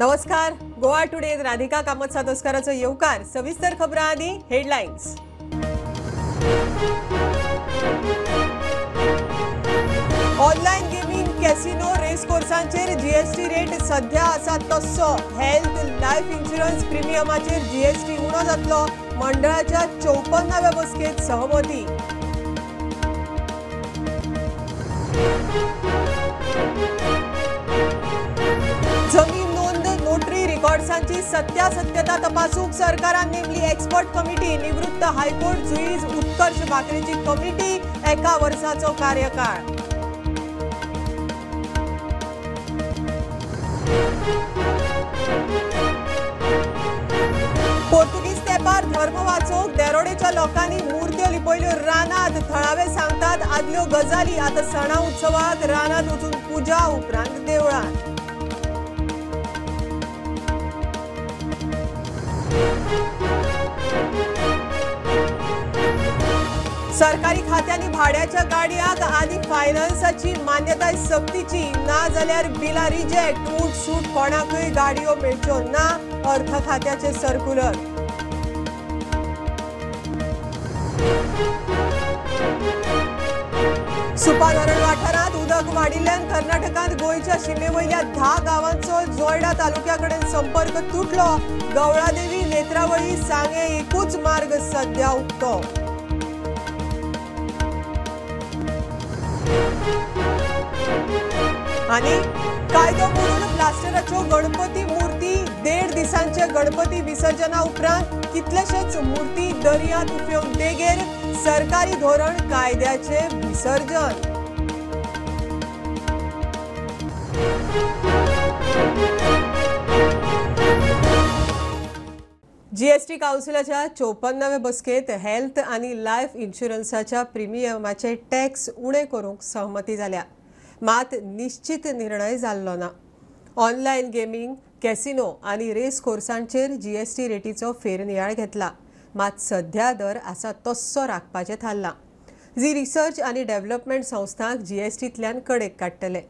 नमस्कार, गोवा टुडे राधिका कामत सातोस्काराचो येवकार. सविस्तर खबरां आनी headlines. Online gaming, casino, race कोर्सांचेर जीएसटी रेट सध्या आसा तस्सो. हेल्थ, लायफ इन्शुरन्स प्रिमियमाचेर जीएसटी उणो जातलो. मंडळाच्या 54व्या बसकेंत सहमती. जमीन नोंद, नोटरी रिकॉर्ड्सांची सत्यासत्यता तपासूंक सरकारान नेमली एक्सपर्ट कमिटी. निवृत्त हायकोर्ट जुईज उत्कर्ष भाकरेची कमिटी, एका वर्साचो कार्यकाळ. पोर्तुगीज तेंपार धर्म वाचोवंक देरोडेच्या लोकांनी मूर्त्यो लिपयल्यो रानात. थळावे सांगतात आदल्यो गजाली आतां सणा उत्सवाक रानात वचून पुजा, उपरांत देवळांत. सरकारी खात्यांनी भाड्याच्या गाडयांक आनी फायनान्साची मान्यताय सक्तीची, ना जाल्यार बिलां रिजेक्ट. ऊट सूट कोणाकूय गाडयो मेळच्यो ना, अर्थ खात्याचे सर्क्युलर. सुपा धरण वाठारांत उदक वाडिल्ल्यान कर्नाटकांत गोंयच्या शिमे वयल्या 10 गांवांचो जोयडा तालुक्या कडेन संपर्क तुटलो. गवळादेवी, नेत्रावळी, सांगे एकूच मार्ग सध्या उक्तो. आनी कायदो मोडून प्लास्टराच्यो गणपती मूर्ती. 1.5 दिसांचे गणपती विसर्जना उपरांत कितलेशेच मूर्ती दर्यांत उफेवन देगेर. सरकारी धोरण कायद्याचे विसर्जन. जीएसटी काउन्सिलाच्या 54व्या बसकेंत हेल्थ आनी लायफ इन्शुरन्साच्या प्रिमियमाचे टॅक्स उणे करूंक सहमती जाल्या. मात निश्चित निर्णय जाल्लो ना. ऑनलायन गेमींग, कॅसिनो आनी रेस कोर्सांचेर जीएसटी रेटीचो फेरनियाळ घेतला. मात सध्या दर आसा तस्सो राखपाचें थारलां. जी रिसर्च आनी डेव्हलपमेंट संस्थांक जीएसटींतल्यान कडेक काडटले.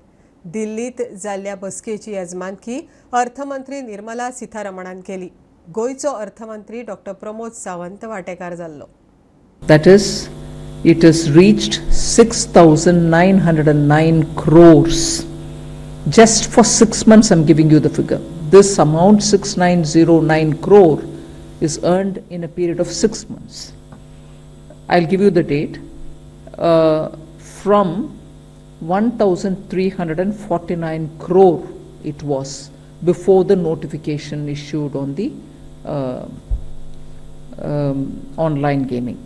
दिल्लींत जाल्ल्या बसकेची येजमानकी अर्थमंत्री निर्मला सीतारमणान केली. गोंयचो अर्थमंत्री डॉक्टर प्रमोद सावंत वाटेकार जाल्लो. That is, it has reached 6,909 crores. Just for 6 months, I'm giving you the figure. This amount, 6909 crore, is earned in a period of 6 months. I'll give you the date. From 1,349 crore it was before the notification issued on the online gaming.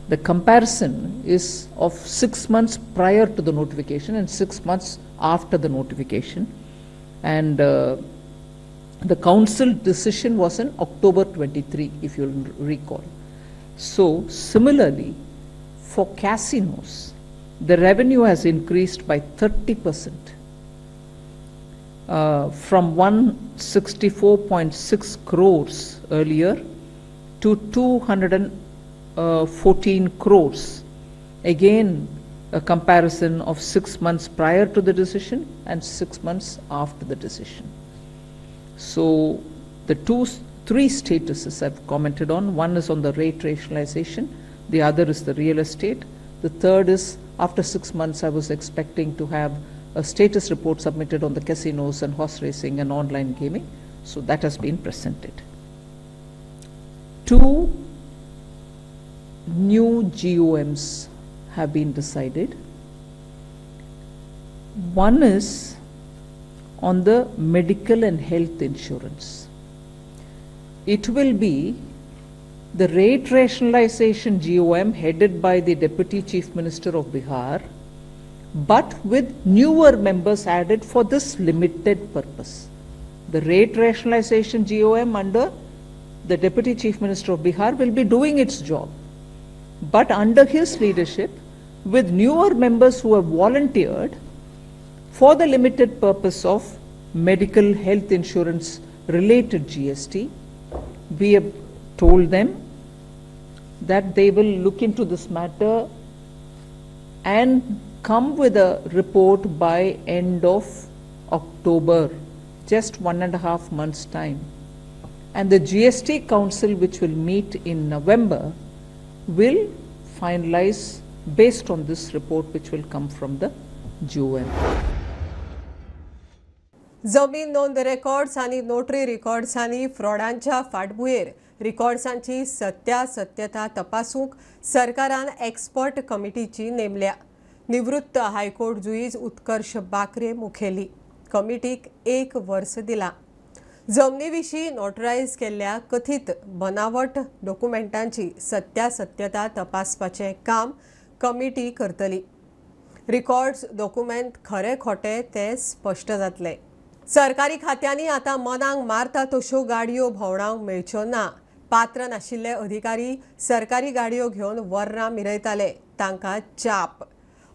The comparison is of 6 months prior to the notification and 6 months after the notification. And the council decision was in October 23, if you'll recall. So similarly, for casinos, the revenue has increased by 30%. From 164.6 crores earlier to 214 crores. Again, a comparison of 6 months prior to the decision and 6 months after the decision. So the three statuses I've commented on. One is on the rate rationalization, the other is the real estate, the third is after 6 months I was expecting to have a status report submitted on the casinos and horse racing and online gaming. So that has been presented. 2 new GOMs have been decided. One is on the medical and health insurance. It will be the rate rationalization GOM headed by the Deputy Chief Minister of Bihar, but with newer members added for this limited purpose. The rate rationalization GOM under the Deputy Chief Minister of Bihar will be doing its job, but under his leadership, with newer members who have volunteered for the limited purpose of medical health insurance related GST, we have told them that they will look into this matter and come with a report by end of October. just 1.5 months' time. And the GST Council, which will meet in November, will finalize based on this report, which will come from the GOM. जमीन नोंद records आनी notary रेकॉर्ड्सांनी फ्रॉडांच्या फाटभुंयेर रेकॉर्ड्सांची सत्यासत्यता तपासूंक सरकारान expert कमिटीची नेमल्या. निवृत्त high court जुईज उत्कर्ष बाकरे मुखेली. कमिटीक 1 वर्स दिला. जमनी विशीं नोटरायज केल्ल्या कथीत बनावट डॉक्युमेंटांची सत्यासत्यता तपासपाचें काम कमिटी करतली. रेकॉर्ड्स डॉक्युमेंट खरे खोटे ते स्पश्ट जातले. सरकारी खात्यांनी आतां मनांक मारता तश्यो गाडयो भोंवडावंक मेळच्यो ना. पात्र नाशिल्ले अधिकारी सरकारी गाडयो घेवन वर्रां मिरयताले, तांकां चाप.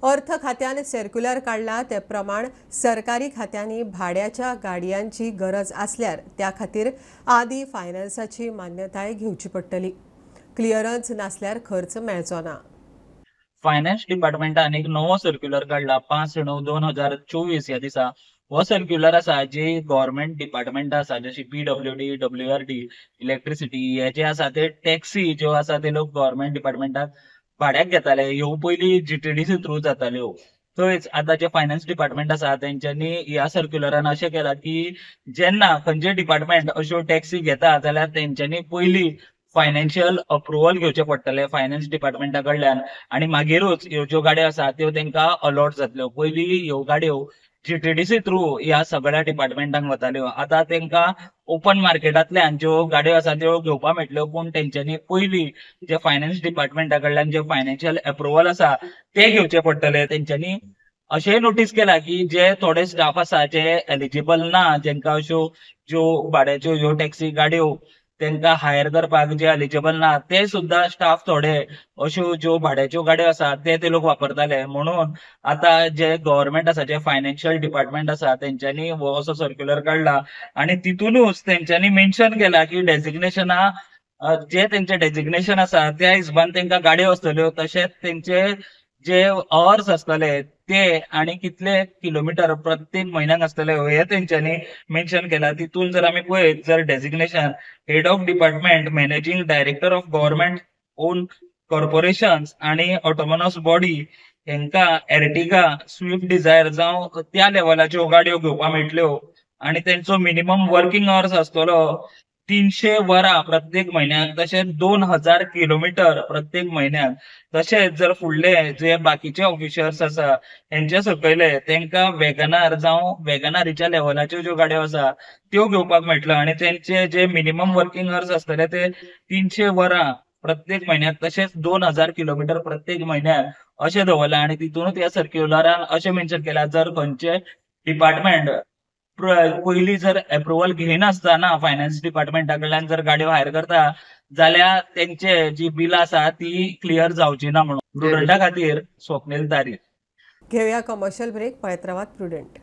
अर्थ खात्यान सर्क्युलर काडला ते प्रमाण सरकारी खात्यांनी भाड्याच्या गाडयांची गरज आसल्यार त्या खातीर आदी फायनान्साची मान्यताय घेवची पडटली. क्लियरन्स नासल्यार खर्च मेळचो ना. फायनान्स डिपार्टमेंटान एक नवो सर्क्युलर काडला 5/9/2024 ह्या दिसा. हो सर्क्युलर आसा जे गव्हर्मेंट डिपार्टमेंट आसा जशी PWD, WRD, electricity हे जे आसा ते टॅक्सी ज्यो आसा ते लोक गव्हर्मेंट डिपार्टमेंटाक भाड्याक घेताले. ह्यो पयलीं GTDC through जाताल्यो. थंयच आतां जे फायनान्स डिपार्टमेंट आसा तेंच्यांनी ह्या सर्क्युलरान अशें केलां की जेन्ना खंयचे डिपार्टमेंट अश्यो टॅक्सी घेता जाल्यार तेंच्यांनी पयलीं फायनान्शियल अप्रुवल घेवचें पडटलें फायनान्स डिपार्टमेंटा कडल्यान आनी मागीरूच ह्यो ज्यो गाडयो आसा त्यो तेंकां अलॉट जातल्यो. पयलीं ह्यो गाडयो GTDC through ह्या सगळ्या डिपार्टमेंटांक वताल्यो. आतां तेंकां ओपन मार्केटांतल्यान ज्यो गाडयो आसा त्यो घेवपाक मेळटल्यो, पूण तेंच्यांनी पयलीं जे फायनान्स डिपार्टमेंटा कडल्यान जे फायनान्शियल अप्रुवल आसा ते घेवचे पडटले. तेंच्यांनी अशेंय नोटीस केला की जे थोडे स्टाफ आसा जे एलिजिबल ना, जेंकां अश्यो ज्यो भाड्याच्यो ह्यो टॅक्सी गाडयो तेंकां हायर करपाक जे एलिजिबल ना ते सुद्दां स्टाफ थोडे अश्यो ज्यो भाड्याच्यो गाडयो आसा ते ते लोक वापरताले. म्हणून आतां जे गव्हर्मेंट आसा, जे फायनान्शियल डिपार्टमेंट आसा तेंच्यांनी हो असो सर्क्युलर काडला आनी तितूनच तेंच्यांनी मेन्शन केला की डेजिग्नेशना जे तेंचे डेजिग्नेशन आसा त्या हिशोबान तेंकां गाडयो आसतल्यो, तशेंच तेंचे जे अवर्स आसतले ते आनी कितले किलोमिटर प्रत्येक म्हयन्याक आसतले हे तेंच्यांनी मेन्शन केला. तितून जर आमी पळयत जर designation head of department, managing director of government own corporations आनी ऑटोनॉमस बॉडी हेंकां एर्टिगा, स्विफ्ट डिझायर जावं त्या लेवलाच्यो गाडयो घेवपाक मेळटल्यो आनी तेंचो मिनिमम वर्किंग अवर्स आसतलो 300 वरां प्रत्येक म्हयन्याक, तशेंच 2000 किलोमिटर प्रत्येक म्हयन्याक. तशेंच जर फुडले जे बाकीचे ऑफिसर्स आसा हेंचे सकयले तेंकां वेगनार जावं वेगनारीच्या लेवलाच्यो ज्यो गाडयो आसा त्यो घेवपाक मेळटल्यो आनी तेंचे जे मिनिमम वर्किंग अवर्स आसतले ते 300 वरां प्रत्येक म्हयन्याक, तशेंच 2000 किलोमिटर प्रत्येक म्हयन्याक अशें दवरलां. आनी तितूनच ह्या सर्क्युलरान अशें मेन्शन केलां जर खंयचे डिपार्टमेंट पयलीं जर एप्रुवल घेयनासतना फायनान्स डिपार्टमेंटा कडल्यान जर गाडयो हायर करता जाल्यार तेंचे जी बिलां आसा ती क्लियर जावची ना. म्हणून प्रुडंटा खातीर स्वप्नील तारीर. घेवया कमर्शियल ब्रेक, पळयत रावात प्रुडंट.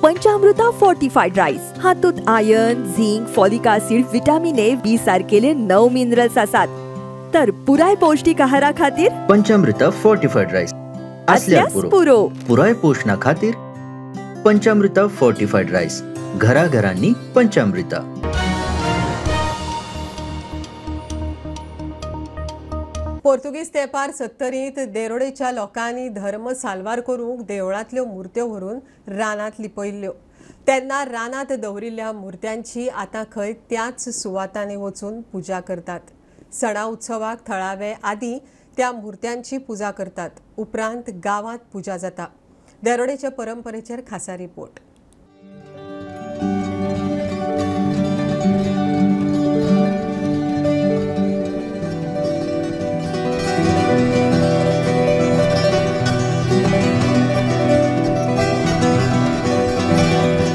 पंचामृता फोर्टिफाईड राईस हातूंत iron, zinc, folic acid, vitamin A, B सारकेले 9 minerals आसात. तर पुराय पौष्टिक आहारा खातीर पंचामृता फोर्टिफाईड राईस असल्यार पुरो. पुराय पोषणा खातीर पंचामृता फोर्टिफाईड राईस, घराघरांनी पंचामृता. पोर्तुगीज तेंपार 70त देरोडेच्या लोकांनी धर्म साल्वार करूंक देवळांतल्यो मुर्त्यो व्हरून रानांत लिपयल्ल्यो. तेन्ना रानांत दवरिल्ल्या मुर्त्यांची आतां खंय त्याच सुवातांनी वचून पुजा करतात. सणा उत्सवाक थळावे आदी त्या मुर्त्यांची पुजा करतात. उपरांत गांवांत पुजा जाता. देरोडेच्या परंपरेचेर खासा रिपोर्ट.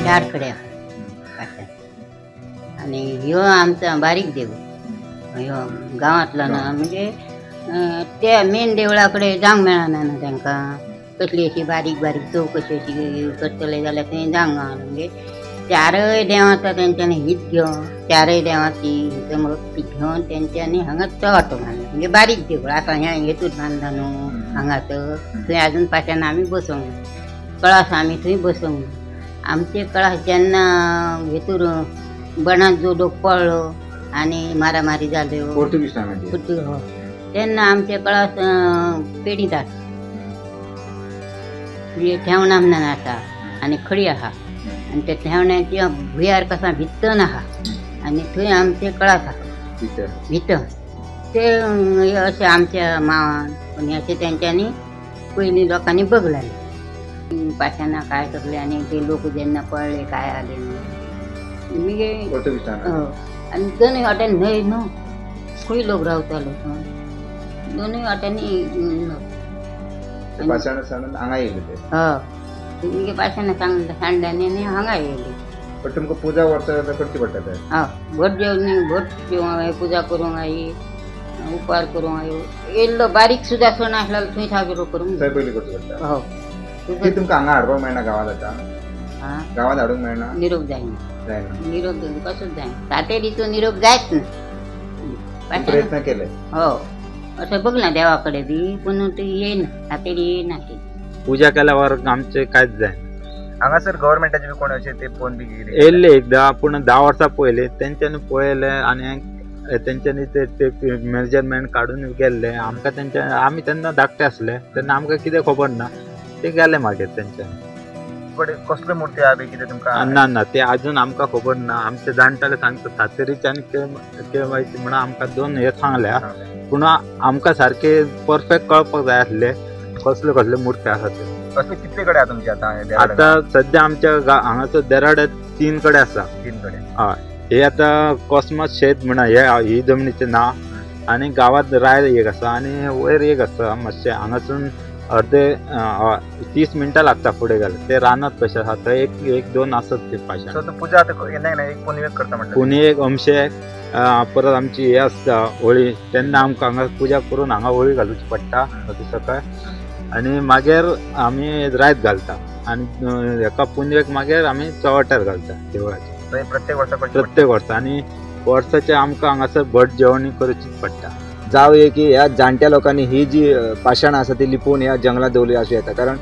चार कडेन आनी ह्यो आमचो बारीक देव ह्यो गांवांतलो ना, म्हणजे ते मेन देवळा कडेन जावंक मेळना न्हू तांकां. कसली अशी बारीक बारीक चवकशी अशी करतले जाल्यार थंय जावंक गावना. म्हणजे चारय देवां आसा तेंच्यांनी हीच घेवन चारय देवांची भक्ती घेवन तेंच्यांनी हांगा तो वाटो बांदला. म्हणजे बारीक देवूळ आसा हें हेतूच बांदला न्हू, हांगा तर थंय आजून पाशाणां आमी बसोवंक ना, कळास आमी थंय बसोवंक ना. आमचे कळास जेन्ना हेतूर बणात जो लोक पळ्ळो आनी मारामारी जाल्यो पोर्तुगीज टायमाचेर, हो, तेन्ना आमचे कळास पेडींत आसा, म्हणजे ठेवणा म्हणून आसा आनी खडी आसा आनी त्या ठेवण्याच्या भुंयार कसा भितर आसा आनी थंय आमचे कळास आसा भितर. ते अशें आमच्या मावान आनी अशें तेंच्यांनी पयलीं लोकांनी बगलाले पाशाणां काय सगळे. आनी ते लोक जेन्ना पळ्ळे काय आले मागीर आनी दोनूय वाट्यांनी न्हंय न्हू खंय लोक रावतालो थंय दोनूय वाट्यांनी. हांगा येयले ते, हय, मागीर पाशाणां सांडल्यानी आनी हांगा येयले. पण तुमकां पुजा वर्सा करची पडटा ते? हय, भट जेवण भट जेवण पुजा करूंक आई, उपकार करूंक आई. येयल्लो बारीक सुद्दां सण आसलो थंय साजरो करूंक थंय पयलीं करचो पडटा. हो. ती तुमकां हांगा हाडपाक मेळना गांवांत आतां? गांवांत हाडूंक मेळना? निरोप जायना, जायना निरोप कसोच जायना, सातेरीचो निरोप जायच ना. प्रयत्न केले? हो, अशें बघला देवा कडेन बी, पूण ती येयना, सातेरी येयना ती. पुजा केल्यावर आमचे कांयच जायना. हांगासर गव्हर्मेंटाचे बी कोण अशें ते फोन बी कितें येयल्ले एकदां, पूण 10 वर्सां पयलीं तेंच्यांनी पळयलें आनी तेंच्यांनी ते मेजरमेंट काडून गेल्ले. आमकां तेंच्या आमी तेन्ना धाकटे आसले तेन्ना आमकां कितें खबर ना, ते गेले मागीर तेंच्यांनी. कसल्यो मुर्ती आहा बी कितें तुमकां? ना ना, ते आजून आमकां खबर ना. आमचे जाणटेले सांगता सातेरीचे आनी केळबायची म्हणून आमकां 2 हे सांगल्या, पूण आमकां सारके परफेक्ट कळपाक जाय आसले कसल्यो कसल्यो मुर्ती आसा त्यो. असले कितले कडेन आहा तुमचे आतां? आतां सद्या आमच्या हांगासर देराड्यात 3 कडेन आसा. 3 कडेन? हय. हे आतां कॉस्मॉस शेत म्हणा हे ही जमनीचें नांव, आनी गांवांत राय एक आसा आनी वयर एक आसा मातशें हांगासून अर्दे 30 मिनटां लागता फुडें गेल्यार. ते रानांत कशें आसा थंय 1 2 आसत ते पाशाण. सो पुजा आतां केन्ना केन्ना एक पुनवेक करता म्हणटा? पुनवेक अमशेक, परत आमची हे आसता होळी, तेन्ना आमकां हांगा पुजा करून हांगा होळी घालुची पडटा सकाळ, आनी मागीर आमी रायत घालता आनी हेका पुनवेक मागीर आमी चवटार घालता देवळाचे. प्रत्येक वर्सा? प्रत्येक वर्सा. आनी वर्साचे आमकां हांगासर भट जेवणी करचीच पडटा. जावं ये की ह्या जाणट्या लोकांनी ही जी पाशाणां आसा ती लिपोवन ह्या जंगलांत दवरली आसूं येता, कारण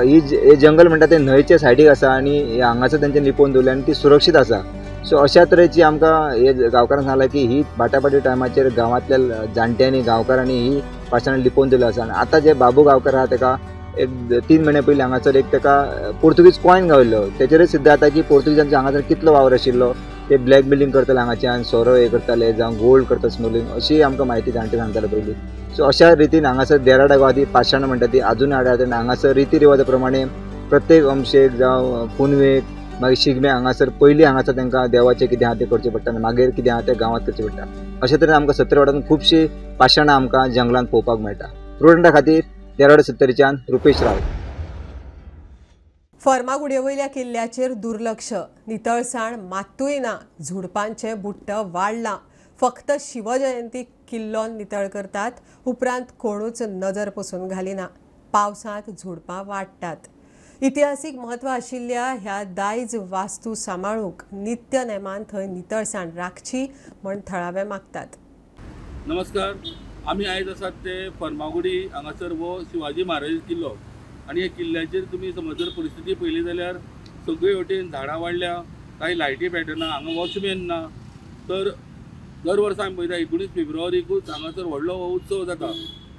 ही हे जंगल म्हणटा तें न्हंयच्या सायडीक आसा आनी हांगासर तेंच्यांनी लिपोवन दवरली आनी ती सुरक्षीत आसा. सो अशा तरेची आमकां हे गांवकारांक सांगलां की ही बाटाबाटी टायमाचेर गांवांतल्या जाणट्यांनी गांवकारांनी ही पाशाणां लिपोवन दवरली आसा. आनी आतां जे बाबू गांवकार आहा तेका एक 3 म्हयने पयलीं हांगासर एक तेका पोर्तुगीज कॉयन गावल्लो, तेचेरय सिद्ध जाता की पोर्तुगीजांचो हांगासर कितलो वावर आशिल्लो. ते ब्लॅक बिलिंग करताले हांगाच्यान, सोरो हे करताले, जावं गोल्ड करता स्मगलिंग, अशी आमकां म्हायती जाणटे सांगताले पयलीं. सो अशा रितीन हांगासर देराडा गांवांत ही पाशाणां म्हणटा ती आजून हाडटा आनी हांगासर रिती रिवाजा प्रमाणे प्रत्येक अमशेक जावं पुनवेक मागीर शिगमे हांगासर पयलीं हांगासर तांकां देवाचें कितें आहा तें करचें पडटा आनी मागीर कितें आहा तें गांवांत करचें पडटा. अशे तरेन आमकां सत्तरी वाठारांत खुबशीं पाशाणां आमकां जंगलांत पळोवपाक मेळटा. प्रुडंटा खातीर देराडा सत्तरीच्यान रुपेश राव. फर्मागुडये वयल्या किल्ल्याचेर दुर्लक्ष, नितळसाण मात्तूय ना, झुडपांचें बुट्ट वाडलां. फक्त शिवजयंती किल्लो नितळ करतात, उपरांत कोणूच नजर पसून घालिना. पावसांत झुडपां वाडटात. इतिहासीक म्हत्व आशिल्ल्या ह्या दायज वास्तू सांबाळूंक नित्य नेमान थंय नितळसाण राखची म्हण थळावे मागतात. नमस्कार, आमी आयज आसात ते फर्मागुडी हांगासर हो शिवाजी महाराज किल्लो आनी ह्या किल्ल्याचेर तुमी समज जर परिस्थिती पळयली जाल्यार सगळे वटेन झाडां वाडल्या, कांय लायटी पेटना, हांगा वॉचमॅन ना. तर दर वर्सा आमी पळयता 19 फेब्रुवारीकूच हांगासर व्हडलो हो उत्सव जाता,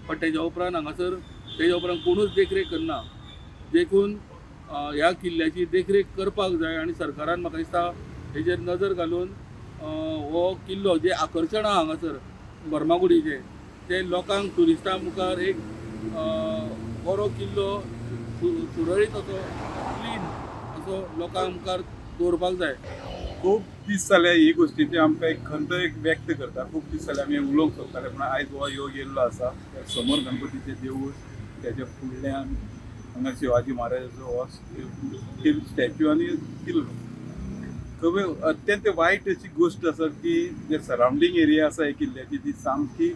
पण तेज्या उपरांत हांगासर तेज्या उपरांत कोणूच देखरेख करना. देखून ह्या किल्ल्याची देखरेख करपाक जाय आनी सरकारान म्हाका दिसता हेजेर नजर घालून हो किल्लो जे आकर्शण आहा हांगासर फर्मागुडीचें ते लोकांक ट्युरिस्टां मुखार एक बरो किल्लो सुरळीत असो क्लीन असो लोकां मुखार दवरपाक जाय. खूब दीस जाले ही गोश्टीची आमकां एक खंत एक व्यक्त करता. खूब दीस जाले आमी उलोवंक सोदताले, पूण आयज हो योग येयल्लो आसा. समोर गणपतीचें देवूळ, तेच्या फुडल्यान हांगा शिवाजी महाराजाचो हो स्टॅच्यू आनी किल्लो. खंय अत्यंत वायट अशी गोश्ट आसा की जे सरावंडींग एरिया आसा ह्या किल्ल्याची ती सामकी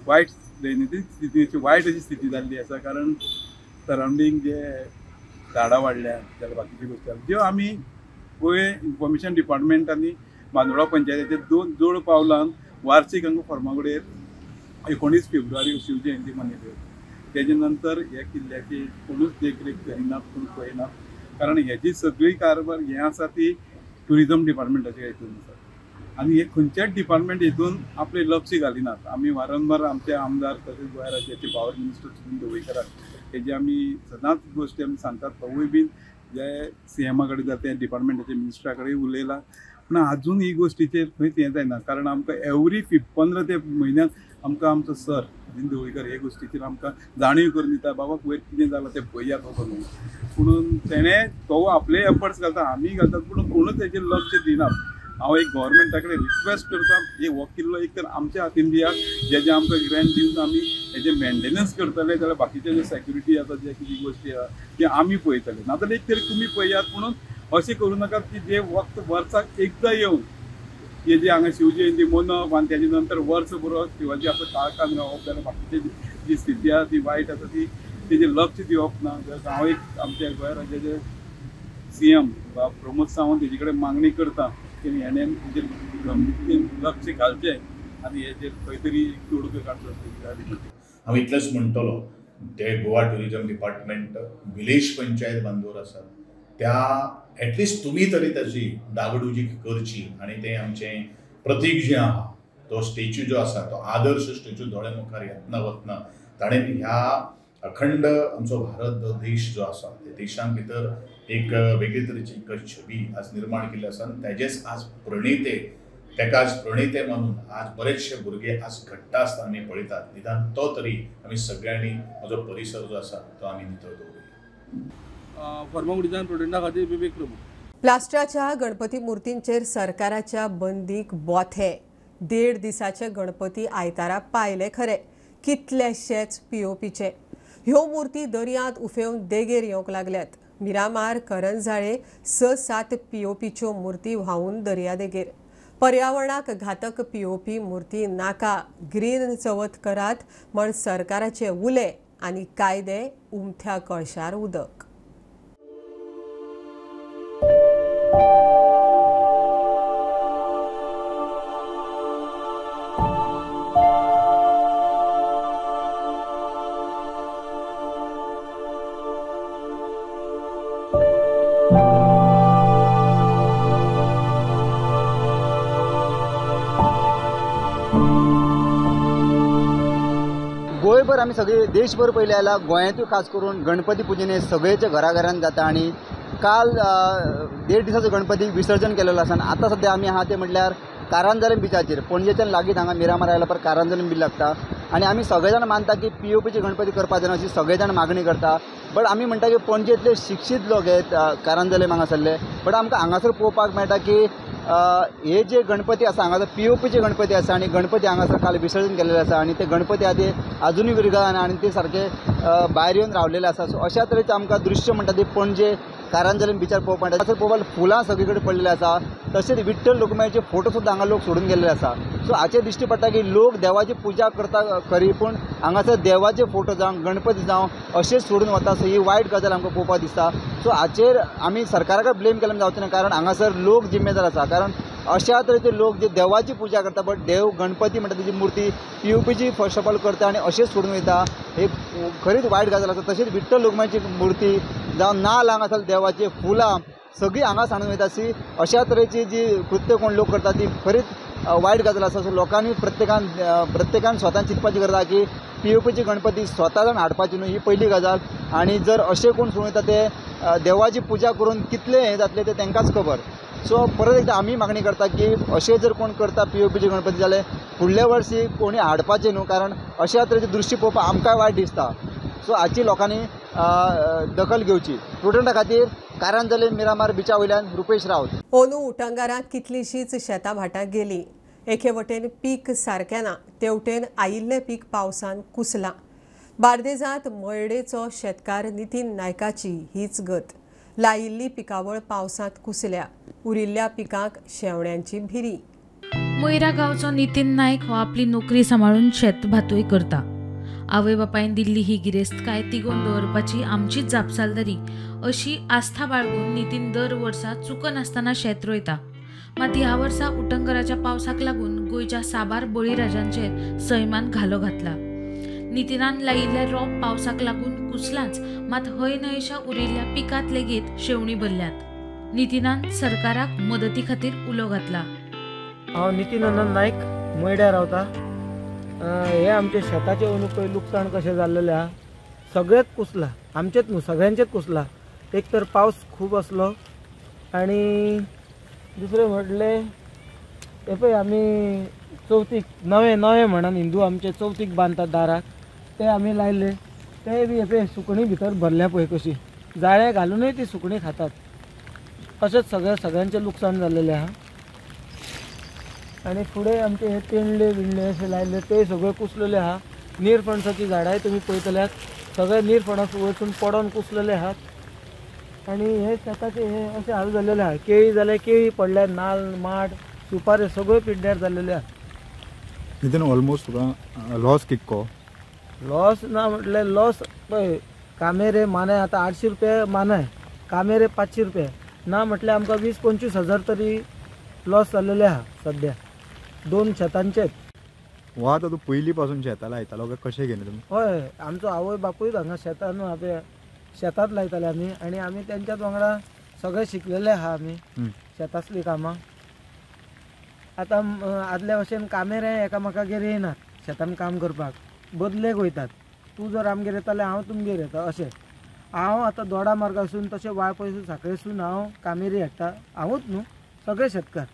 वायट दैनंदीन स्थिती, वायट अशी स्थिती जाल्ली आसा. कारण सरावंडींग जे झाडां वाडल्या जाल्यार बाकीच्यो गोश्टी ज्यो आमी गोंय इन्फॉर्मेशन डिपार्टमेंट आनी बांदोडा पंचायतीचे दोन जोड पावलान वार्षिक हांगा फर्मागुडयेर 19 फेब्रुवारी शिवजयंती मनयली. तेजे नंतर ह्या किल्ल्याची कोणूच देखरेख करिनात, कोण पळयनात, कारण हेजी सगळी कारभार हें आसा ती ट्युरिजम डिपार्टमेंटाच्या हितून आसा आनी हे खंयच्याच डिपार्टमेंट हितून आपलें लक्ष घालिनात. आमी वारंवार आमचे आमदार तशेंच गोंय राज्याचे पावर मिनिस्टर सुनील ढवळीकराक हेजी आमी सदांच गोश्टी आमी सांगतात. तोवूय बीन जे सीएमा कडेन जाता त्या डिपार्टमेंटाच्या मिनिस्टरा कडेन उलयला, पूण आजून ही गोश्टीचेर खंयच हें जायना. कारण आमकां एवरी 15 ते म्हयन्याक आमकां आमचो सर सुनील ढवळीकर हे गोश्टीचेर आमकां जाणीव करून दिता, बाबा वयर कितें जालां तें पळयात बाबा न्हू. पूण तेणें तो आपले एफर्ट्स घालता, आमी घालतात, पूण कोणूच तेजेर लक्ष दिनात. हांव एक गव्हर्मेंटा कडेन रिक्वेस्ट करता, हो किल्लो एक तर आमच्या हातीन दियात, जेजे आमकां ग्रँट दिवन आमी हेजें मेंटेनन्स करतले, जाल्यार बाकीचे जे सेक्युरिटी आसा, जे कितें गोश्टी आसा ते आमी पळयतले. नाजाल्यार एक तरी तुमी पळयात, म्हणून अशें करूं नाकात की जे वक्त वर्साक एकदां येवन हे जे हांगा शिवजयंती मनोवप आनी तेजे नंतर वर्स पुरो शिवाजी आपलो काळखान रावप, जाल्यार बाकीची जी स्थिती आसा ती वायट आसा, ती तेजेर लक्ष दिवप ना. जाल्यार हांव एक आमच्या गोंय राज्याचे सीएम प्रमोद सावंत हेजे कडेन मागणी करता की हेणें तेजेर गंभीरतेन लक्ष घालचें आनी हेजेर खंय तरी तोडगो काडचो. हांव इतलेंच म्हणटलो, ते Goa tourism department village panchayat Bandor आसा त्या एटलिस्ट तुमी तरी ताची डागडुजी करची आनी तें आमचें प्रतीक जें आहा तो स्टेच्यू जो आसा तो आदर्श स्टेच्यू दोळे मुखार येतना वतना ताणें ह्या अखंड आमचो भारत देश जो आसा त्या देशां भितर एक वेगळे तरेची एक छबी आज निर्माण केल्ली आसा आनी तेजेच आज प्रणिते ताका आज प्रणिते मानून आज बरेचशे भुरगे आज घडटा आसतना आमी पळयतात. निदान तो तरी आमी सगळ्यांनी म्हजो परिसर जो आसा तो आमी नितळ दवरुया. फर्मागुडीच्यान प्रुडंटा खातीर विवेक प्रभू. प्लास्टराच्या गणपती मूर्तींचेर सरकाराच्या बंदीक बोथे. 1.5 दिसाचे गणपती आयतारा पायले खरे, कितलेशेच पीओपीचे. ह्यो मूर्ती दर्यांत उफेवन देगेर येवंक लागल्यात. मिरामार करंजाळे 6-7 पीओपीच्यो मूर्ती व्हांवून दर्या देगेर. पर्यावरणाक घातक पीओपी मूर्ती नाका, ग्रीन चवथ करात म्हण सरकाराचे उले आनी कायदे उमथ्या कळशार उदक. गोंयभर आमी सगळे देशभर पयले जाल्यार गोंयांतूय खास करून गणपती पुजेन हे सगळेच्या घराघरान जाता आनी काल 1.5 दिसाचो गणपती विसर्जन केलेलो आसा आनी आतां सद्या आमी आहा ते म्हटल्यार कारांजलम बिचाचेर. पणजेच्यान लागींच हांगा मिरामार आयला पर कारांजलम बीच लागता आनी आमी सगळे जाण मानता की पीओपीचे गणपती करपा जायना अशी सगळे जाण मागणी करता. बट आमी म्हणटा की पणजेंतले शिक्षीत लोक हे कारांजलम हांगासरले, बट आमकां हांगासर पळोवपाक मेळटा की हे जे गणपती आसा हांगासर पीओपीचे गणपती आसा आनी गणपती हांगासर काल विसर्जन केलेले आसा आनी ते गणपती आदी आजुनूय विरगळना आनी ते सारके भायर येवन रावलेले आसा. सो अशा तरेचें आमकां दृश्य म्हणटा ते पणजे कारांजलम बिचार पळोवपाक मेळटा. हांगासर पळोवपाक फुलां सगळे कडेन पडलेली आसा, तशेंच विठ्ठल रुक्माईचे फोटो सुद्दां हांगा लोक सोडून गेल्ले आसा. सो हाचेर दिश्टी पडटा की लोक देवाची पुजा करता खरी, पूण हांगासर देवाचे फोटो जावं गणपती जावं अशेंच सोडून वता. सो ही वायट गजाल आमकां पळोवपाक दिसता. सो हाचेर आमी सरकारा ब्लेम केल्यार जावचें ना, कारण हांगासर लोक जिम्मेदार आसा. कारण अशा तरेचे लोक जे देवाची पुजा करता बट देव गणपती म्हणटा तेजी मूर्ती पीओपीची फर्स्ट ऑफ ऑल करता आनी अशेंच सोडून वयता, हे खरीच वायट गजाल आसा. तशेंच विठ्ठल रुक्माईची मूर्ती जावं नाल्ल हांगासर देवाची फुलां सगळीं हांगा सांडून वयता. सी अशा तरेची जी कृत्य कोण लोक करता ती खरीच वायट गजाल आसा. सो लोकांनी प्रत्येकान स्वता चिंतपाची गरज आसा की पीओपीची गणपती स्वता जावन हाडपाची न्हू, ही पयली गजाल. आनी जर अशें कोण सोडून वयता ते देवाची पुजा करून कितलें हें जातलें तें तांकांच खबर. सो परत एकदां आमी मागणी करता की अशें जर कोण करता पीओपीचे गणपती जाल्यार फुडल्या वर्सी कोणी हाडपाचें न्हू, कारण अशा तरेची दृश्य पळोवपाक आमकांय वायट दिसता. सो हाची लोकांनी दखल घेवची. प्रुडंटा खातीर कारांजले मिरामार बिचा वयल्यान रुपेश रावत. ओनू उटंगारांत कितलींशींच शेतां भाटां गेलीं. एके वटेन पीक सारकें ना, तेवटेन आयिल्लें पीक पावसान कुसलां. बार्देजांत मयडेचो शेतकार नितीन नायकाची हीच गत. लायिल्ली पिकावळ पावसांत कुसल्या, उरिल्ल्या पिकांक शेवण्यांची भिरी. मोयरा गांवचो नितीन नायक हो आपली नोकरी सांबाळून शेत भातूय करता. आवय बापायन दिल्ली ही गिरेस्तकाय तिगोवन दवरपाची आमचीच जापसालदारी अशी आस्था बाळगून नितीन दर वर्सा चुकनासतना शेत रोयता. मात ह्या वर्सा उटंगराच्या पावसाक लागून गोंयच्या साबार बळीराजांचेर सैमान घालो घातला. नितीनान लायिल्ले रोप पावसाक लागून कुसलांच, मात हय न्हयशा उरिल्ल्या पिकांत लेगीत शेवणी भरल्यात. नितीनान सरकाराक मदती खातीर उलो घातला. हांव नितीन आनंद नायक, मयड्या रावता. हे आमचे शेताचें अंदू पळय लुकसाण कशें जाल्लेलें आहा, सगळेंच कुसलां, आमचेंच न्हू सगळ्यांचेंच कुसलां. एक तर पावस खूब आसलो आनी दुसरें म्हटलें हे पळय आमी चवथीक नवें नवें म्हणून हिंदू आमचे चवथीक बांदतात दाराक, ते आमी लायले, ते बी हे पळय सुकणीं भितर भरल्या पळय कशी, जाळें घालुनूय ती सुकणीं खातात. अशेंच सगळें सगळ्यांचें लुकसाण जाल्लेलें आहा. आनी फुडें आमचे हे तेंडले बिंडले अशे लायले ते सगळे कुसलेले आहा. निरफणसाचीं झाडांय तुमी पळयतल्यात, सगळे निरफणस वचून पडोन कुसलेले आहात. आनी हे शेताचे हे अशे हाल जाल्लेले आहा. केळी जाल्यार केळी पडल्या, नाल्ल माड सुपारे सगळ्यो पिड्ड्यार जाल्लेले आहा. नितीन, ऑलमोस्ट तुका लॉस कितको? लॉस ना म्हटल्यार लॉस पळय, कामेरे मानाय आतां 800 रुपया मानाय, कामेरे 500 रुपया, ना म्हटल्यार आमकां 20-25 हजार तरी लॉस जाल्लेले आहा सद्या दोन शेतांचेच. हो आतां तूं पयलीं पासून शेतां लायतालो काय कशें केलें तुमी? हय, आमचो आवय बापूय हांगा शेतान न्हू शेतात लायताले आमी, आनी आमी तेंच्याच वांगडा सगळे शिकलेले आहा आमी शेतांतलीं कामां. आतां आदल्या भशेन कामेरे एकामेकागेर येयनात शेतान काम करपाक, बदलेक वयतात. तूं जर आमगेर येता जाल्यार हांव तुमगेर येता अशें. हांव आतां दोडा मार्गासून तशें वाळपयसून साखळेसून हांव कामेरी हाडटा, हांवूच न्हू सगळे शेतकार,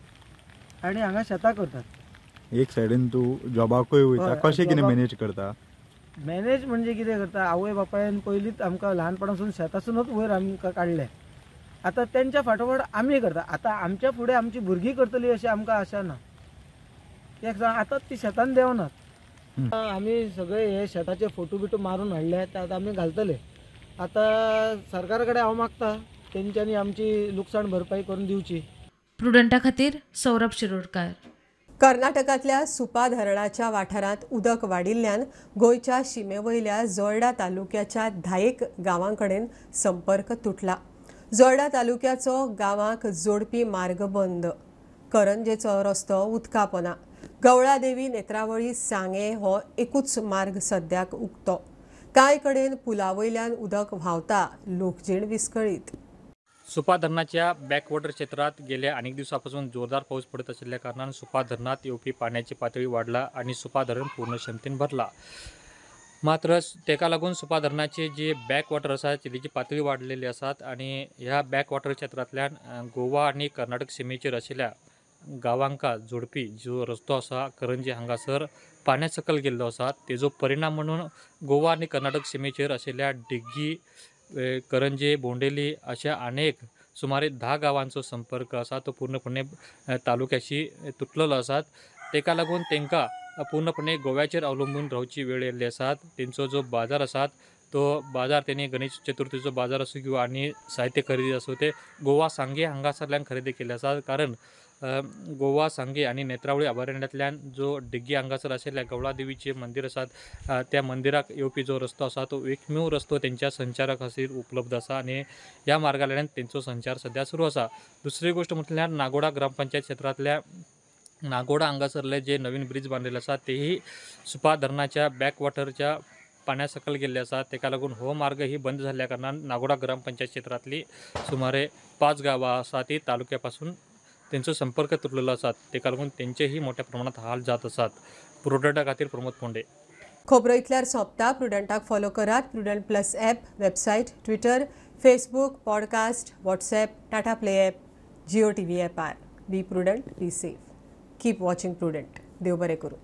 आनी हांगा शेतां करतात. एक सायडीन तूं जॉबाकूय वयता, कशें कितें मॅनेज करता? मॅनेज म्हणजे कितें करता, आवय बापायन पयलींच आमकां ल्हानपणासून शेतासूनच वयर आमकां काडलें. आतां तेंच्या फाटोफाट आमी करता. आतां आमच्या फुडें आमची भुरगीं करतली अशी आमकां आशा ना. एक आतां ती शेतान देंवनात. आमी सगळे हे शेताचे फोटो बिटो मारून हाडले, ते आतां आमी घालतले. आतां सरकारा कडेन हांव मागता तेंच्यांनी आमची लुकसाण भरपाई करून दिवची. प्रुडंटा खातीर सौरभ शिरोडकर. कर्नाटकांतल्या सुपा धरणाच्या वाठारांत उदक वाडिल्ल्यान गोंयच्या शिमेवयल्या जोयडा तालुक्याच्या 10 गांवांकडेन संपर्क तुटला. जोयडा तालुक्याचो गांवांक जोडपी मार्ग बंद, करंजेचो रस्तो उदकापोना, गवळादेवी नेत्रावळी सांगे हो एकूच मार्ग सद्याक उक्तो. कांय कडेन पुला वयल्यान उदक व्हांवता, लोकजीण विस्कळीत. सुपा धरणाच्या बॅकवॉटर क्षेत्रात गेल्या अनेक दिवसापासून जोरदार पाऊस पडत असल्या कारणान सुपा धरणात येवपी पाण्याची पातळी वाढला आणि सुपा धरण पूर्ण क्षमतेन भरला. मात्र तेका लागून सुपा धरणाचे जे बॅकवॉटर आसा तेची पातळी वाडलेली आसात आणि ह्या बॅकवॉटर क्षेत्रांतल्यान गोवा आणि कर्नाटक सीमेचेर आशिल्ल्या गांवांका जोडपी जो रस्तो आसा करंजी हांगासर पाण्या सकल गेल्लो आसा. तेजो परिणाम म्हणून गोवा आनी कर्नाटक सीमेचेर आशिल्ल्या डिग्गी, करंजे, बोंडेली अशा अनेक सुमारे 10 गांवांचो संपर्क आसा तो पूर्णपणे तालुक्याशी तुटलेलो आसात. तेका लागून तांकां पूर्णपणे गोव्याचेर अवलंबून रावची वेळ येयल्ली आसात. तेंचो जो बाजार आसात तो बाजार तेणी गणेश चतुर्थीचो बाजार आसूं किंवा आनी साहित्य खरेदी आसूं ते गोवा सांगे हांगासरल्यान खरेदी केल्ले आसात. कारण गोवा सांगे आनी नेत्रावळी अभयारण्यांतल्यान जो डिग्गी हांगासर आशिल्ल्या गवळादेवीचें मंदीर आसात त्या मंदिराक येवपी जो रस्तो आसा तो एकमेव रस्तो तेंच्या संचारा खातीर उपलब्ध आसा आनी ह्या मार्गांतल्यान तेंचो संचार सद्या सुरू आसा. दुसरी गोश्ट म्हटल्यार नागोडा ग्रामपंचायत क्षेत्रांतल्या नागोडा हांगासरले जे नवीन ब्रिज बांदिल्ले आसा तेही सुपा धरणाच्या बॅकवॉटरच्या पाण्या सकल गेल्ले आसा. तेका लागून हो मार्ग ही बंद जाल्ल्या कारणान नागोडा ग्रामपंचायत क्षेत्रांतली सुमारे 5 गांवां आसा ती तालुक्या पासून तेंचो संपर्क तुटलेलो आसा. तेका लागून तेंचेही मोठ्या प्रमाणात हाल जात आसात. प्रुडंटा खातीर प्रमोद फोंडे. खबरो इतल्यार सोंपता. प्रुडंटाक फॉलो करात Prudent plus app, website, Twitter, Facebook, podcast, WhatsApp, Tata Play app, Jio TV ॲपार. Be prudent, be safe, keep watching Prudent. देव बरें करूं.